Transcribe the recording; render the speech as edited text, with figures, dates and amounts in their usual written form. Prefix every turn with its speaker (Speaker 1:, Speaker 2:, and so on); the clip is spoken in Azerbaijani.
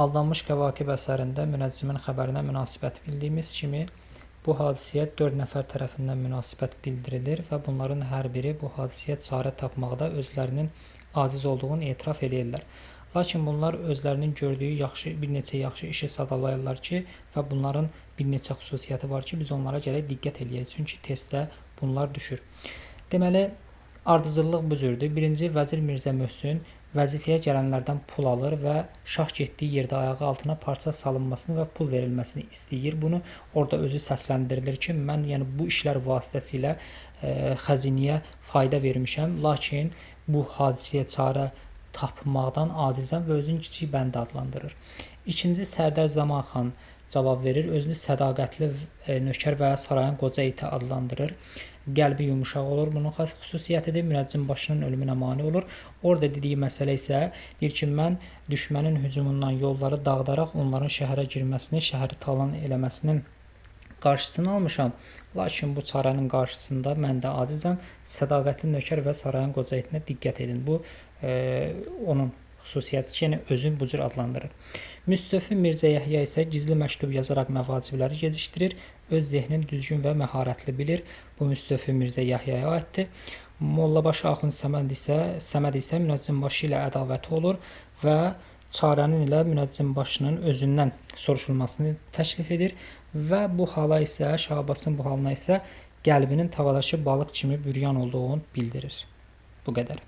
Speaker 1: Aldanmış Kəvakib əsərində münəccimin xəbərinə münasibət bildiyimiz kimi bu hadisəyə 4 nəfər tərəfindən münasibət bildirilir və bunların hər biri bu hadisəyə çarə tapmaqda özlərinin aciz olduğunu etiraf eləyirlər. Lakin bunlar özlərinin gördüyü yaxşı bir neçə yaxşı işi sadalayırlar ki, və bunların bir neçə xüsusiyyəti var ki, biz onlara gərək diqqət eləyək. Çünki testdə bunlar düşür. Deməli, ardıcıllıq bu cürdür. Birinci vəzir Mirzə Möhsün vəzifəyə gələnlərdən pul alır və şah getdiyi yerdə ayağı altına parça salınmasını və pul verilməsini istəyir. Bunu orada özü səsləndirilir ki, mən yəni bu işlər vasitəsilə xəzinəyə fayda vermişəm, lakin bu hadisəyə çarə tapmaqdan acizəm və özünü kiçik bəndə adlandırır. İkinci Sərdar Zaman xan cavab verir. Özünü sədaqətli nökər və sarayın qoca iti adlandırır. Qəlbi yumşaq olur. Bunun xas xüsusiyyətidir. Münəccim başının ölümünə mane olur. Orada dediyi məsələ isə deyir ki, mən düşmənin hücumundan yolları dağıdaraq onların şəhərə girməsini, şəhəri talan eləməsinin qarşısını almışam. Lakin bu çarənin qarşısında mən də acizəm. Sədaqətli nökər və sarayın qoca itinə diqqət edin. Bu onun xüsusiyyəti ki, yəni özünü bu cür adlandırır. Müstəfi Mirzə Yəhya isə gizli məktub yazaraq məvacibləri gecikdirir. Öz zehnini düzgün və məharətli bilir. Bu Müstəfi Mirzə Yəhyaya aiddir. Mollabaşı Axund Səməd isə münəccimbaşı ilə ədavəti olur və çarənin ilə münəccimbaşının özündən soruşulmasını təklif edir və bu hala isə Şah Abbasın bu halına isə qəlbinin tavadakı balıq kimi büryan olduğunu bildirir. Bu qədər.